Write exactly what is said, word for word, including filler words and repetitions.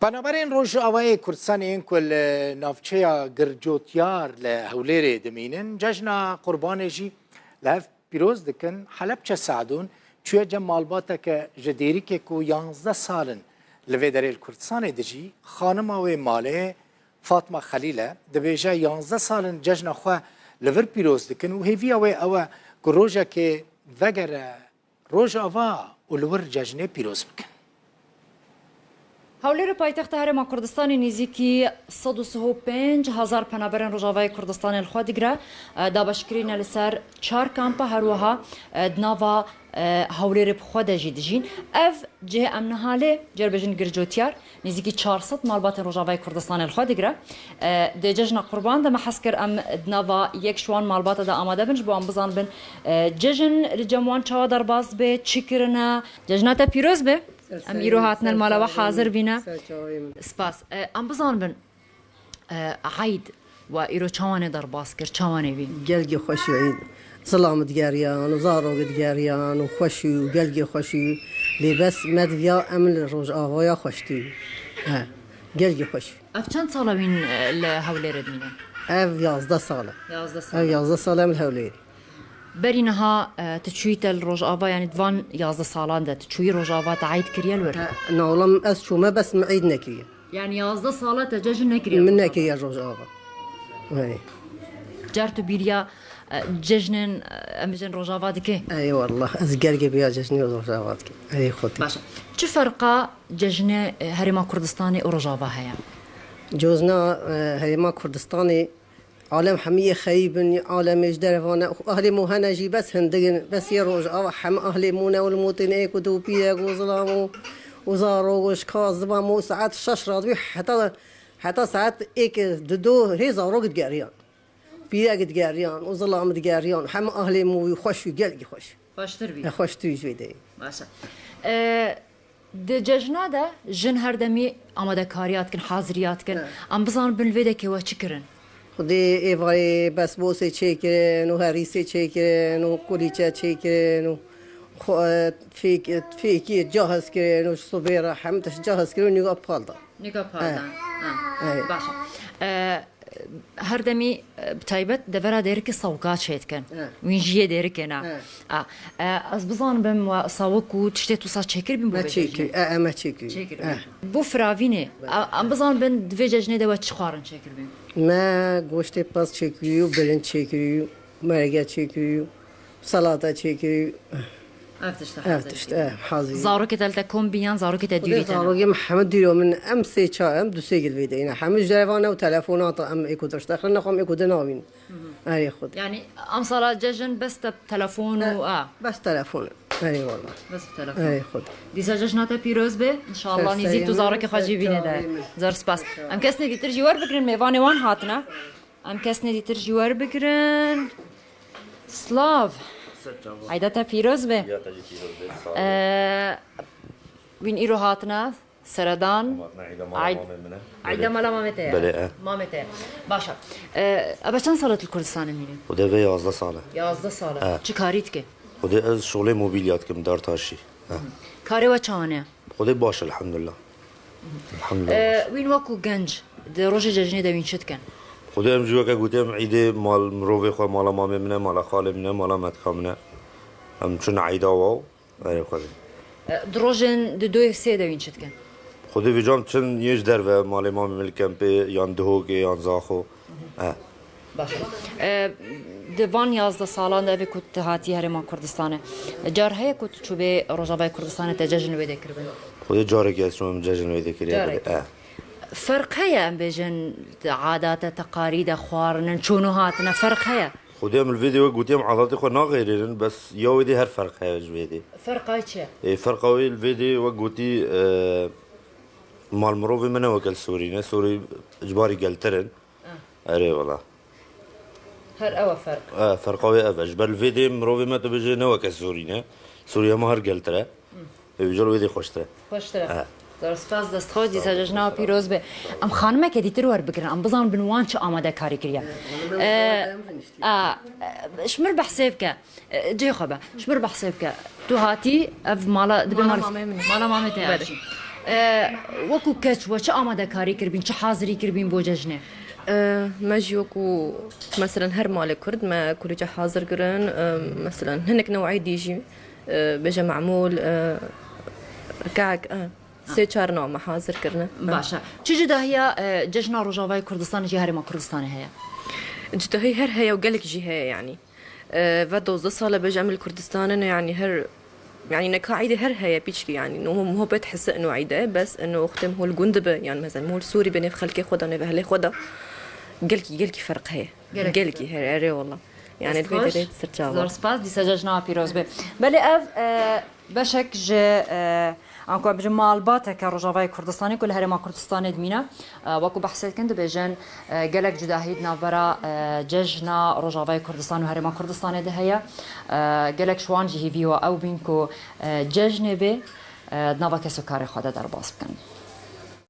Penaberên Rojavayê Kurdistanê yên ku li navçeya Gircotyar li Hewlêrê dimînin, cejna Qurbanê jî li hev pîroz dikin. Helepçe Se'dûn çûye cem malbateke ji Dêrikê ku yanzdeh sal in li vê derê li Kurdistanê dijî. Xanima wê malê Fatma Xelîl e. Dibêje, yanzdeh sal in cejna xwe li vir pîroz dikin û hêviya wê ew e ku rojekê vegere Rojava û li wir cejnê pîroz bikin. Hewlêrê paytexta Herêma Kurdistanê nêzîkî sed û sih û pênc hezar penaberên Rojavayê Kurdistanê li xwe digire. E, dabeşkirî ne li ser çar kampa, her wiha, e, di nava, e, Hewlêrê bi xwe de jî dijîn. Ev cihê em niha lê, cer bêjin Gircotyar, nêzîkî çar sed malbatên Rojavayê Kurdistanê li xwe digire. E, di cejna Qurban de me hez kir em di nava yek ji wan malbata de amade bin, ji bo em bizanibin, e, cejn li cem wan çawa derbas dibe, çi kirine. Cejna te pîroz be. Em îro hatine li mala we hazir bîne. Spas. E, em bizanibin, e, eyd we îro çawanê derbas kir, çawanê bî? Gelgê xweş û îd. Zilam digeriyan û zarok digeriyan û xweş û gelgê xweş û lê bes me diviya em li Rojavaya xweştî. He, gelgê xweş. Ev çend sal e wîn, e, li Hewlêrê dimîne? Ev yazdeh sal e. Yazdeh sal Ev e. Yazdeh sal e em li Hewlêrê. Berî niha, e, tu çûyî te li Rojava, yanî di van yazdeh salan de tu çûyî Rojava, te eyd kiriye li wir? He, na wela ez çûme bes min eyd nekiriye. Yanî yazdeh sala te cejn nekiriye Min Rojava? Nekiriye Rojava. Hey. Car tu bîriya, e, cejnên, e, em bêjin Rojava dike? Ey wallah, ez gelgê bêriya cejnê Rojava dike. Ey Xwedê. Baş e. Çi ferqa cejnê, e, Herêma Kurdistanê û Rojava heye? Cejna, e, Herêma Kurdistanê Alem hemî yê xeyîb in, alemê ji derve ne. Ahlê mo hene jî bes hindik in. Bes yê Rojava hemî ahlê mo ne û li motên êk û du û pîrek û zilam û, û zarok û şika zilam û saet şeş radibî heta, heta saet êk didu hê zarok digeriyan. Pîrek digeriyan û zilam digeriyan. Hemî ahlê mo wî xweş wî gelkî xweş. Xweştir bî. E, xweştir wî ji vê deyê. Baş e. E, Di cejna de jin her demî amadekariya dikin, haziriya dikin. He. Em bizanibin li vê dekê we çi kirin? Xwedê êvarê besbosê çêkirin û herîsê çêkirin û kulîçe çêkirin û xwe-, fêk-, fêkiyê cahiz kirin û ji sibê re hemû tişt cahiz kirin û nîga pal da. Nîga pal da. He. Ha. He. Baş e. E, Her demî, e, bi taybet devera Dêrikê sawika çêdikin. He. Wîn jiyê Dêrikê ne. He. A, e, ez bizanibim we sawik û tiştê tu sa çêkiribîn bo Me vê çêkir, cejnê? E, e, me çêkir. Çêkiribîn. E. Bo firavînê, a, em bizanibin di vê cejnê de we çi xwarin çêkiribîn? Me goştê pez çêkirî û birinc çêkirî û merege çêkirî û Salata çêkirî. Ev tişt e Ev hazir tişt, dikî. E, hazir. Zarokê te li te kom bîn yan zarokê te Xwedê dûrî te ne? Zarokê min heme dûr e, min em sê çar em du sê gil vê deyne. Hemû ji dervan e û telefona ta em êk û du dixin nexwe em êk û du nabîn. Erê Xwedê. Yanî em sala cejn bes te telefon û E, a. Bes telefon. Erê wallah. Bes telefon. Erê Xwedê. Dîsa cejna te pîroz be. Înşallah nîzî tu zarokê xwe jî bîne de. Zer spas. Em kesnê dîtir jî wer bigirin, mêvanê wan hatine. Em kesnê dîtir jî werbigirin. Slav. Eyda te pîroz be. Ya te jî pîroz be, sağ ol. Ee, wîn îro hatine seredan. Hatine eyda mala Eyd-, mamê min e. Eyda mala mamê te ye? Belê, e. Mamê te ye. Baş e. Ee, ebe çend sal e tu li Kurdistanê mînî? Xwedê vê yazdeh sal e. Yazdeh sal e. E. Çi karî dike? Xwedê ez şolê mobilya dikim, dartaşî. E. Karê we çawan e? Xwedê baş, elhamdulillah. Elhamdulillah. Ee, wîn wekû genc di rojê cejnê de wîn çi dikin? Xwedê em jî weke gotî em îdê mal mirovê xwe, mala mamê min e, mala xalê min e, mala metka min e. Em çin eyda wa û erê Xwedê. Ee, di rojên di doyê sê de wîn çi dikin? Xwedê vêcam çin yê ji derve malê mamê min li kempê yan Dihokê yan Zaxo. E. Baş e. E, di van yazdeh salan de evê ku tu hatî Herêma Kurdistanê, car heye ku tu çûbê Rojavayê Kurdistanê te cejn wê de kiribin? Xwedê carekê ez çûme min cejn wê de kiriye. Carekê. E. Ferq heye em bêjin di adate, teqarîde, xwarinin, çûn û hatine ferq heye? Xwedê em li vê dê wek gotî em adatê xwe naxêrêrin, bes ya wê dê her ferq heye ji vê dê. Ferqa çi? Ê, ferqa wê li vê dê wek gotî, e, mal mirovê me ne weke li Sûrî ne. Sûrî ji barî geltir in. Ah. Erê wela. Her ew e ferq. E, ferqa wê ev e. Ji ber li vê dê mirovê me tu bêjê ne weke Sûrî ne. Sûrî hema her geltir e. Ê, vîja li wê dê xweştir e. Xweştir e. E. Zor spas, dest xweş, dîsa cejna pîroz be. Em xanimeke dîtir werbigirin, em bizanibin wan çi amadekarî kiriye. E, e, ji mir behsê bike. E, cihê xwe be. Ji mir behsê bike. Tu hatî ev mala, dibe mala mamê min e. Mala mamê te ye. Belê. E, wekû keç we çi amadekarî kiribîn, çi hazirî kiribîn bo cejnê? E, me jî wekû, meselen, her malê Kurd me kulîce hazir kirin. E, meselen, hinek new'î dî jî, e, bêje memûl, e, kek, e, sê çar new me hazir kirine. Baş e. Çi cudahiya, e, cejna Rojavayê Kurdistanê jî herêma Kurdistanê heye? Cudahî her heye û gelek jî heye, yanî. E, ve dozdeh sal e bêje em li Kurdistanê ne, yanî her, yanî neka îdê her heye pîçkî, yanî. No, muhabbet hisse ino îde, bes ino wextê hol gund be, yanî, meselen, hol Sûrî be, nêv xelkê xwe de, nêv ehlê xwe de. Gelkî, gelkî ferq heye. Gelek. Gelkî her, erê wala. Yanî, li vê derê sirçava. Zor spas. Dîsa cejna pîroz be. Belê ev, e, beşek ji, e, anku em bijin malbateke Rojavayê Kurdistanê ku li herêma Kurdistanê dimîne, e, wekû behsê dikin dibêjin, e, gelek cudahî di navbera, e, cejna Rojavayê Kurdistan û herêma Kurdistanê de heye. E, gelek ji wan jî hîvî wa ew bîn ku, e, cejnê bê, e, di nava kes û karê xwe de derbas bikin.